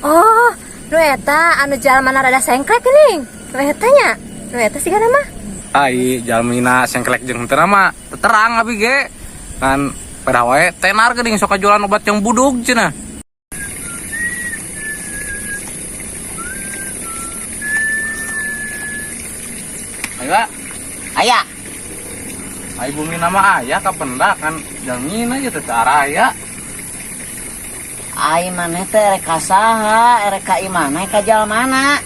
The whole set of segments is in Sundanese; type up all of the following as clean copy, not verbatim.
Oh, nu eta anu jalmana rada sengklek geuning. Nu eta nya. Nu eta sigana mah. Ai jalmina sengklek jeung henteu mah teu terang abi ge. Ngan pada wae tenar geuning sok jualan obat yang budug cenah. Ayo, Pak. Aya. Ai bumi nama aya kapendak kan jalmina aja teh teu araya. Ai maneh teh erek ka saha, erek ka imana, ka jalmana.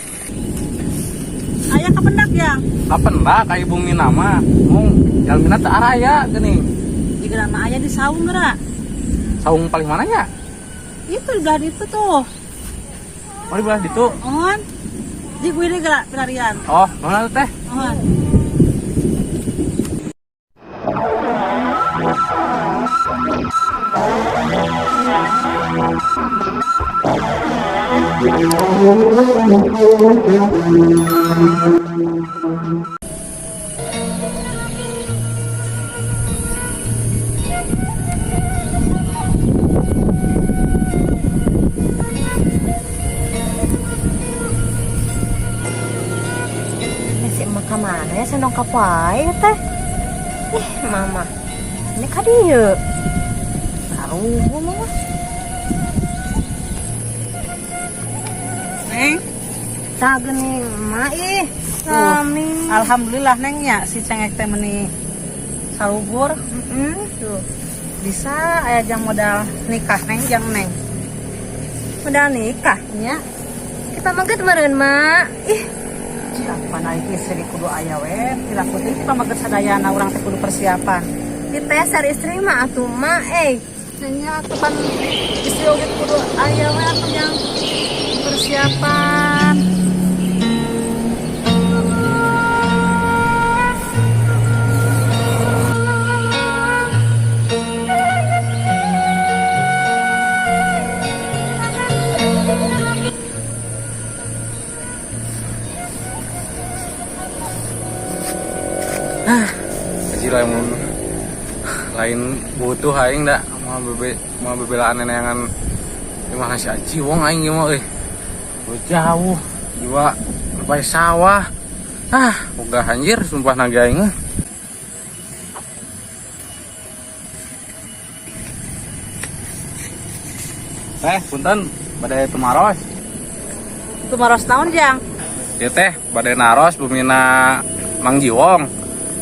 Aya kapendak yang. Kapendak ai bumi nama mung jalmina teu araya geuning. Jika nama aya di saung geura. Saung paling mananya? Itu di belah itu tuh. Oh, di belah ditu. Mohon. Di gue ini geura pelarian. Oh, mana tuh teh? Mohon. Si emak ka mana ya sendong ka wae teh. Ih, mama. Ini ka dieu. Sarugu mama. Neng. Tah geuning emak ih. Sami. Alhamdulillah Neng nya si cengek teh meni salugur. Heeh, tuh. Bisa aya jang modal nikah Neng jang Neng. Modal nikah. Nya. Kita mah geut meureun, Mak. Ih, Siapa naik istri kudu aya we, piraku teh pameget sadayana urang teh kudu persiapan. Dipeser istri mah atuh mak eh. Nya atuh pan istri oge kudu aya we atuh yang persiapan. Haji lamun lain butuh aing da mau bebe mau bebelaan neneangan imah si Aji wong aing ieu mah euy. Jauh jiwa lepai sawah. Ah, ogah anjir sumpah naga aing mah. Teh, punten bade tumaros. Tumaros naon jang? Ieu teh bade naros bumina Mang Jiwong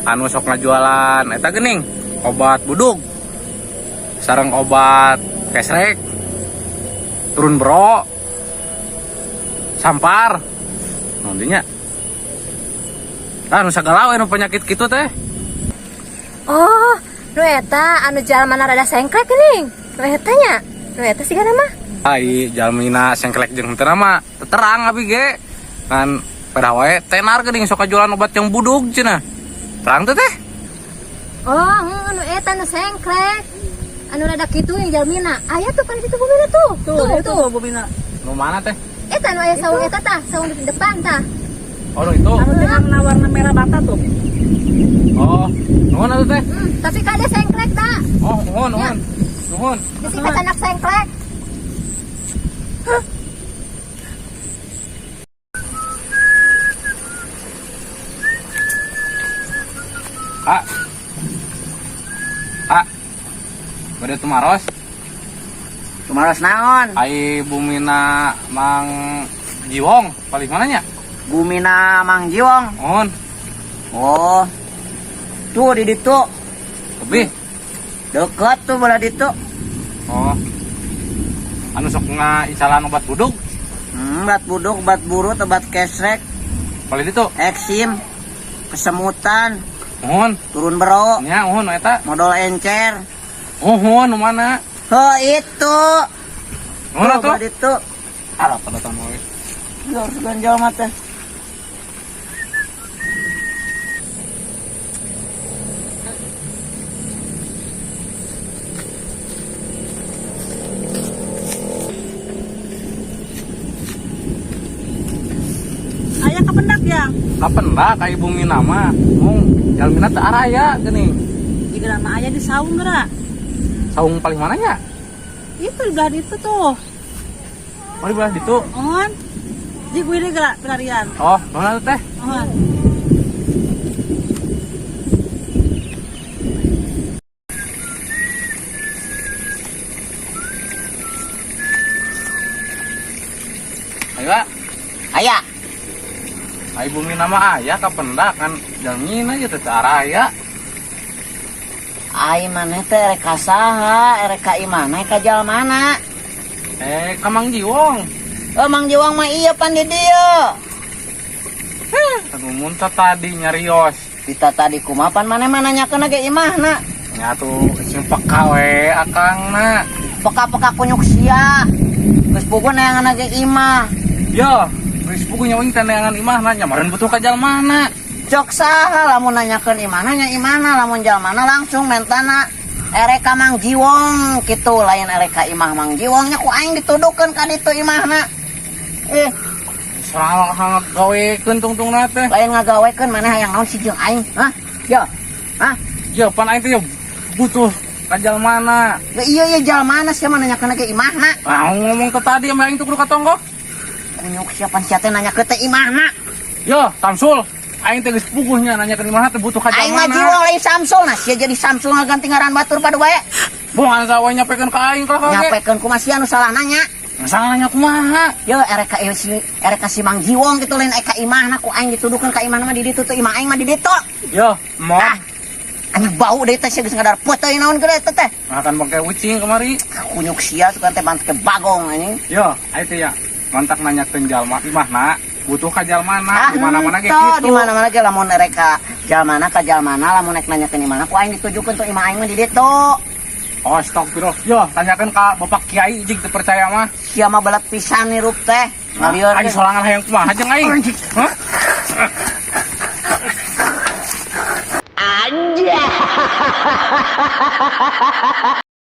anu sok ngajualan eta geuning obat budug sareng obat kesrek turun bro sampar naon deui nya ah nu sagala we nu penyakit kitu teh. Oh, nu eta anu jalmana rada sengklek geuning. Nu eta nya. Nu eta sigana mah. Ai jalmina sengklek jeung henteu mah teu terang abi ge ngan pada wae tenar geuning sok jualan obat yang budug cenah terang teh teh. Oh, nu eta nu sengklek. Anu rada kitu yang jalmina. Aya tuh kan situ bumina tuh. Tuh, Tuh, itu tuh. bumina. Nu mana teh? Eta nu aya saung eta tah, saung di depan tah. Oh, nu itu. Anu dengan warna merah bata tuh. Oh, nuhun atuh teh. Tapi kade sengklek tah. Oh, nuhun, nuhun. Nuhun. Bisi kacanak sengklek. Ah. Ah. Bade tumaros. Tumaros naon? Ai bumina Mang Jiwong paling mananya? Bumina Mang Jiwong. Nuhun. Oh. Tuh di ditu. Lebih. Deket tuh belah ditu. Oh. Anu sok ngaicalan obat budug. Obat budug, obat burut, obat kesrek, Paling ditu. eksim, kesemutan, Nuhun. turun bero, Nya nuhun eta. modal encer. Nuhun nu mana? Oh itu. Nuhun Tuh, atuh. belah ditu. Alah pada tamu we. Harus ganjal mata. Aya kapendak yang. Kapendak ai bumina mah mung jalmina teu araya geuning. Jika nama aya di saung geura. Saung paling mananya? Itu di belah itu tuh. Oh, di belah ditu. Mohon. Ji gue ini gerak pelarian. Oh, mana tuh teh? Mohon. Ayo, Pak. Aya. Ayo bumi nama ayah kapendak kan jamin aja teh araya. Ai maneh teh erek ka saha, erek ka imahna ka jalmana? Eh, ka Mang Jiwong. Oh, Mang Jiwong mah iya pan di dieu. Anu muntah tadi nyarios. Kita tadi kumaha pan maneh mah nanyakeun ge imahna. Nya tuh sing peka we akangna. Peka-peka kunyuk sia. Geus puguh neangan ge imah. Yo, geus puguh nya teh neangan imahna nya meureun butuh ka jalmana. Cok saha lamun nanyakeun imahna nya imahna, lamun jalmana langsung mentana erek ka Mang Jiwong kitu, lain erek ka imah Mang Jiwong nya ku aing dituduhkeun ka ditu imahna. Eh, Salah hangat gawekeun tungtungna teh. Lain ngagawekeun, maneh hayang naon sih jeung aing? Hah? Yo. Hah? Yo, pan aing teh yo butuh ka jalmana. Ya iya iya jalmana sia mah nanyakeun ge imahna. Ah, ngomong teh tadi sama aing tuh kudu ka tonggo. Kunyuk sia pan sia teh nanyakeun teh imahna. Yo, Samsul, aing teh geus puguhnya nanyakeun imahna teh butuh ka Aing mah jalmana. Jiwong lain Samsul, nah sia jadi Samsul ngaganti ngaran batur padu bae. Bukan sawa nyapekeun ka aing kalah kage. Nyapekeun kumaha sia nu salah nanya. Salahnya kumaha? Yo erek ka ieu si erek ka si Mang Jiwong kitu lain erek ka imahna, ku aing dituduhkeun ka imahna mah di ditu tuh imah aing mah di ditu. Yo, mau Ah. Anjing bau deui teh sia geus ngadar teuing naon gede teh teh. makan bangkai ucing kemari. Kunyuk sia sugan teh bantke bagong anjing. Yo, aing teh ya mantak nanyakeun jalma imahna, butuh ka jalmana, di mana-mana ge henteu, kitu. Di mana-mana ge lamun erek ka jalmana ka jalmana, lamun rek nanyakeun imahna ku aing ditujukeun tuh imah aing mah di ditu. Oh, astagfirullah. Yo, tanyakeun ka Bapak Kiai jig teu percaya mah. Sia mah belat pisan nirup teh. Ngalieur. Aing sorangan hayang kumaha jeung aing? Hah? Anjay.